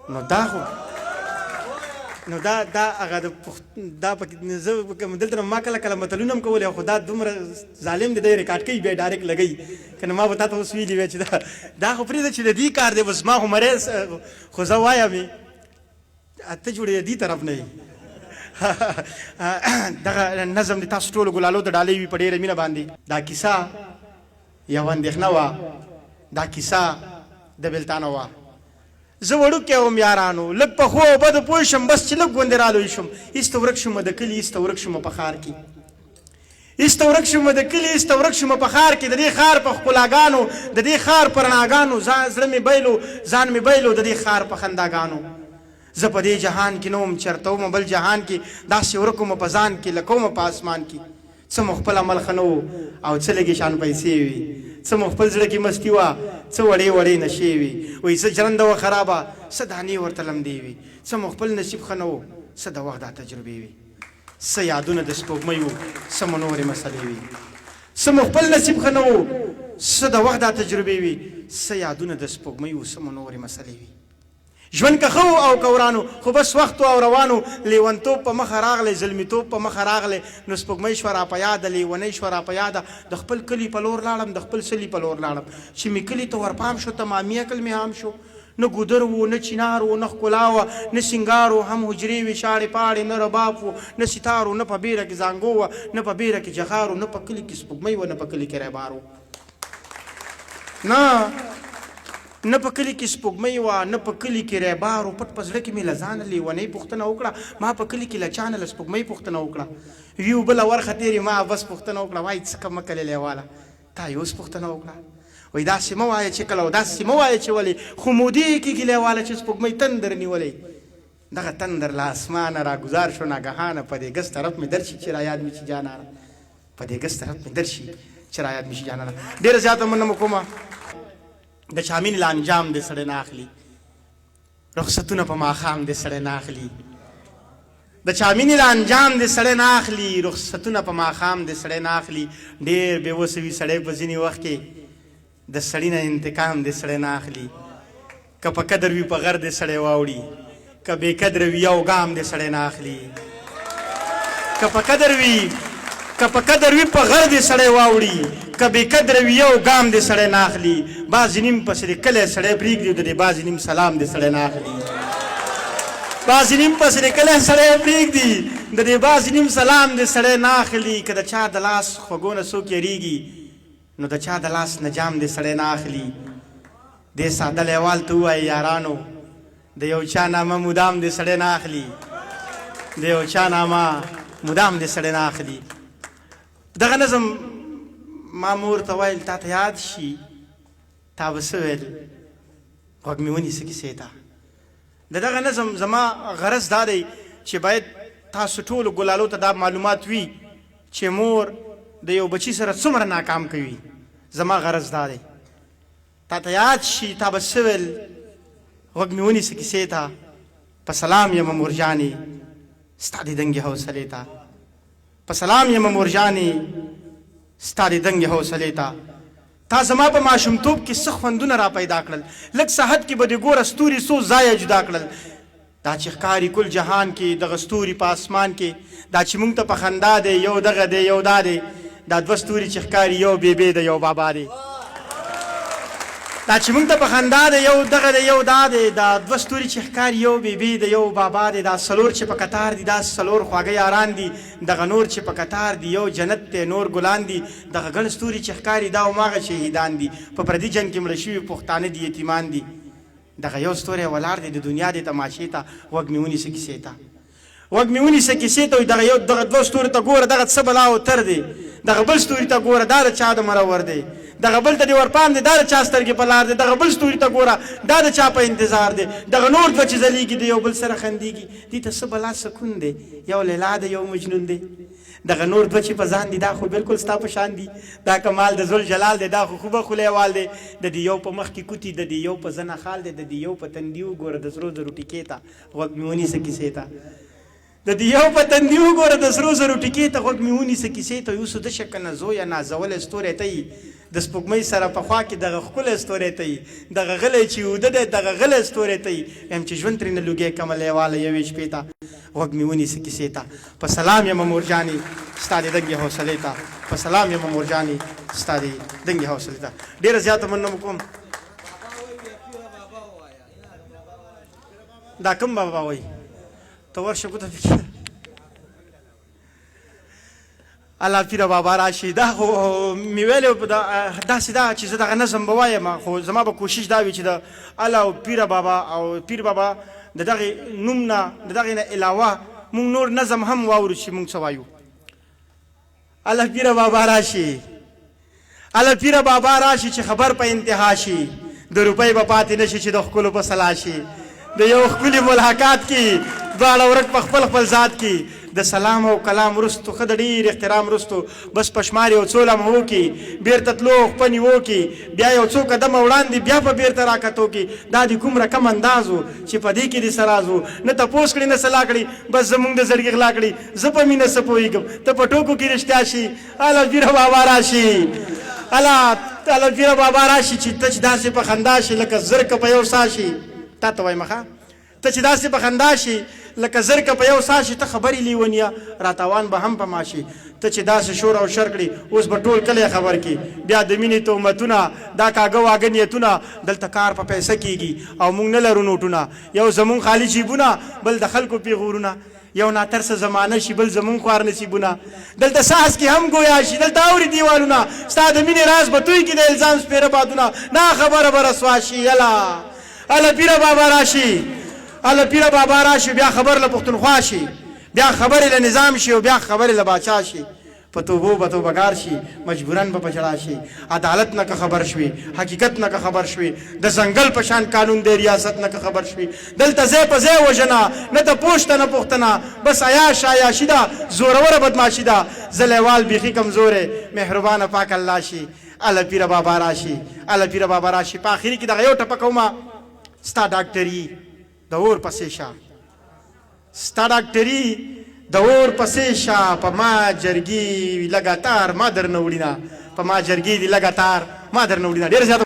نو دا خو نو دا دا هغه د دا پکې زه دلته ما کله کله متلونه هم کولای، خو دا دومره ظالم دی، دی ریکارډ کوي بیا ډایرکټ لګوي، که نه ما به تا ته اوس ویلي وای چې دا دا خو پرېږده چې د دې کار دی، بس ما خو مری خو زه وایم یې ته جوړې د دې طرف نه یې. دغه نظم د تاسو ټولو ګلالو ته ډالۍ وي په ډېره مینه باندې. دا کیسه یوه اندېښنه وه، دا کیسه د بېلتانه وه. زه وړوکی وم یارانو، لږ په ښو او بدو پوه شم، بس چې لږ غوندې را لوی شوم، ایسته ورک شوم د کلي، ایسته ورک شوم په ښار کې، ایسته ورک شوم د کلي، ایسته ورک شوم په ښار کې، د دې ښار په ښکلاګانو، د دې ښار په رڼاګانو، زړه مې بایلو، ځان مې بایلو د دې ښار په خنداګانو. زه په دې جهان کې نه وم، چرته ومه بل جهان کې، داسې ورک ومه په ځان کې، لکه ومه په اسمان کې. څه مو خپل عمل ښه نه وو او څه لږې شان پیسې وې، څه مو خپل زړه کې مستي وه، څه وړې وړې نشې وې، وایي څه ژرنده وه خرابه، څه دانې ورته لمدې وې، څه مو خپل نصیب ښه نه وو، څه د وخت دا تجربې وې، څه یادونه د سپوږمۍ وو، څه مو نورې مسلې وې، څه مو خپل نصیب ښه نه وو، څه د وخت دا تجربې وې، څه یادونه د سپوږمۍ وو، څه مو نورې مسلې وې. ژوند که ښه وو او که وران وو، خو بس وخت وو او روان وو، لېونتوب په مخه راغلی، زلمیتوب په مخه راغلی، نو سپوږمۍ شوه را په یاده، لېونۍ شوه را په یاده، د خپل کلي په لور لاړم، د خپل څلي په لور لاړم، چې مې کلي ته ورپام شو، تمامي عقل مې عام شو، نه ګودر وو، نه چنار وو، نه ښکلا وه، نه سینګار وو، هم حجرې وې شاړې پاړې، نه رباب وو، نه ستار وو، نه په بېره کې زانګو وه، نه په بېره کې جغار وو، نه په کلي کې سپوږمۍ وه، نه په کلي کې ریبار وو. نه نه په کلي کې سپوږمۍ وه، نه په کلي کې ریبار و، پټ په زړه کې مې له ځانه لیونۍ پوښتنه وکړه، ما په کلي کې له چا نه له سپوږمۍ پوښتنه وکړه، ویو بله ورخه تېرې ما بس پوښتنه وکړه، وایي څه کم کلې لیواله تا یې اوس پوښتنه وکړه، وایي داسې مه وایه چې کله او داسې مه وایه چې ولې، خو مودې کېږي لیواله چې سپوږمۍ تندر نیولی، دغه تندر له اسمانه راګوزار شو ناګهانه، په دې ګس طرف مې درشي چې رایاد مې شي جانانه. په دې ګس طرف مې درشي چې را یاد مې شي جانانه. ډېره زیاته مننه مو کومه. د چا مینې له انجام دې سړی نه اخلي، رخصتونه په ماښام دې سړی نه اخلي. د چا مینې له انجام دې سړی نه اخلي، رخصتونه په ماښام دې سړی نه اخلي. ډېر بې وسه وي سړی په ځینې وخت کې، د سړي نه انتقام دې سړی نه اخلي. که په قدر وي په غر دې سړی واوړي، که بې قدره وي یو ګام دې سړی نه اخلي. که په قدر وي که په قدر وي په غر دې سړی واوړي، که بې قدره وي یو ګام دې سړی نه اخلي. بعضې نیم پسې دې کلی سړی پرېږدي، د دې بعضې نیم سلام دې سړی نه اخلي. بعضې نیم پسې دې کلی سړی پرېږدي، د دې بعضې نیم سلام دې سړی نه اخلي. که د چا د لاس خوږو نه څوک یریږي، نو د چا د لاس نه جام دې سړی نه اخلي. دې ساده لېوال ته ووایه یارانو، د یو چا نامه مدام دې سړی نه اخلي. د یو چا نامه مدام دې سړی نه اخلي. دغه نظم ما مور ته ویل، تا ته یاد شي تا به څه ویل، غوږ مې ونیسه کیسې ته. د دغه نظم زما غرض دا دی چې باید تاسو ټولو ګلالو ته دا معلومات وي چې مور د یو بچي سره څومره ناکام کوي. زما غرض دا دی، تا ته یاد شي تا به څه ویل، غوږ مې ونیسه کیسې ته. په سلام یمه مورجانې ستا دې دنګې حوصلې ته، په سلام یمه مورجانې ستا دې دنګې حوصلې ته. تا زما په ماشومتوب کې څه خوندونه را پیدا کړل، لږ ساحت کې به دې ګوره ستوري څو ځایه جدا کړل. دا چې ښکاري کل جهان کې دغه ستوري په اسمان کې، دا چې مونږ ته په خندا دی یو دغه دی یو دا دی، دا دوه ستوري چې ښکاري یو بې بې دی یو بابا دی. دا چې مونږ ته په خندا دی یو دغه دی یو دا دی، دا دوه ستوري چې ښکاري یو بې بې دی یو بابا دی. دا څلور چې په کتار دي دا څلور خواږه یاران دي، دغه نور چې په کتار دي یو جنت دی نور ګلان دي. دغه ګڼ ستوري چې ښکاري دا هماغه شهیدان دي، په پردي جنګ کې مړه شوي پښتانه دي یتیمان دي. دغه یو ستوری ولاړ دی د دنیا دې تماشې ته، غوږ مې ونیسه کیسې ته، غوږ مې ونیسه کیسې ته. دغه یو دغه دوه ستوري ته ګوره دغه څه بلا او تر دی، دغه بل ستوري ته ګوره دا د چا د مرور دی، دغه بل ته دې ورپام دی دا د چا سترګې په لار دی، دغه بل ستوري ته ګوره دا د چا په انتظار دی. دغه نور دوه چې ځلیږي د یو بل سره خندیږي، دې ته څه بلا سکون دی، یو لیلا دی یو مجنون دی. دغه نور دوه چې په ځان دي دا خو بلکل ستا په شان دي، دا کمال د ذوالجلال دی، دا خو خوبه خولیوال دی. د دې یو په مخ کې کوتي د دې یو په زنه خال دی، د دې یو په تندي وګوره د سرو زرو ټیکې ته، غوږ مې ونیسه کیسې ته. د دې یو په تندي وګوره د سرو زرو ټیکې ته، غوږ مې ونیسه کیسې ته. اوس وده شه کنه زویه نازولی ستوری ته یې، د سپوږمۍ سره په خوا کې دغه ښکلی ستوری ته یي، دغه غلی چې اوده دی دغه غلی ستوری ته یي. وایم چې ژوند ترېنه لوګی کمه لېواله یوې شپې ته غوږ مې ونیسه کیسې ته. په سلام یمه مورجانې ستا دې دنګې حوصلې ته، په سلام یمه مورجانې ستا دې دنګې حوصلې ته. ډېره زیاته مننه مو کوم. دا کوم بابا وایي؟ ته ورشه ګوته پکې الله پیر بابا راشي. دا خو مې ویلی داسې ده چې زه دغه نظم به وایم، خو زما به کوشش دا وي چې د الله او پیر بابا او پیر بابا د دغې نوم نه د دغې نه علاوه مونږ نور نظم هم واورو چې مونږ څه وایو. الله پیر بابا راشي، اله پیره بابا راشي چې خبر په انتها شي، د روپۍ به پاتې نه شي چې د ښکلو په سلا شي. د یو ښکلي ملاقات کې دواړه ورک په خپل خپل ذات کې، د سلام او کلام وروستو ښه د ډېر احترام وروستو بس په شمار یو څو لمحو کې بېرته تلو او خپه نیوو کې بیا یو څو قدمه وړاندې بیا په بېرته راکتو کې دا دې کوم رقم انداز و چې په دې کې دې څه راز و، نه تپوس کړې نه سلا کړې بس زمونږ د زړګي غلا کړې. زه په مینه څه پوهېږم ته په ټوکو کې رښتیا شي. اله پیره بابا راشي، اله اله پیره بابا راشي چې ته چې داسې په خندا شي لکه زرکه په یو سا شي. تا ته وایم ښه، ته چې داسې په خندا شي لکه زرکه په یو سا شي، ته خبرې لیونیه راتاوان به هم په ما شي. ته چې داسې شور او شر کړي اوس به ټول کلی خبر کړي، بیا د مینې تهمتونه دا کاږه واږه نیتونه. دلته کار په پیسه کیږي او موږ نه لرو نوټونه، یو زموږ خالي جیبونه بل د خلکو پیغورونه. یو ناترسه زمانه شي بل زمونږ خوار نصیبونه، دلته څاڅکي هم ګویا شي دلته اوري دیوالونه. ستا د مینې راز به توی کړي د الزام سپېره بادونه، نا خبره به رسوا شي. الا الا پیره بابا راشي، الا پیره بابا راشي بیا خبر له پښتونخوا شي، بیا خبرې له نظام شي او بیا خبرې له باچا شي. په توبو به توبه ګار شي مجبوراً به په ژړا شي، عدالت نه که خبر شوې حقیقت نه که خبر شوې، د ځنګل په شان قانون دی ریاست نه که خبر شوې. دلته ځای په ځای وژنه نه تپوس شته نه پوښتنه، بس عیاش عیاشي ده زوروره بدمعاشي ده. زه لیوال بیخي کمزوری مهربانه پاک الله شي، اله پیره بابا راشي، اله پیره بابا راشي. په اخري کې دغه یو ټپه کومه، ستا ډاکټري د اور پسې شه، ستا ډاکټري د اور پسې شه، په ما جرګې وي لګاتار ما درنه وړینه، په ما جرګې دي لګاتار ما درنه وړینه. ډېر زیات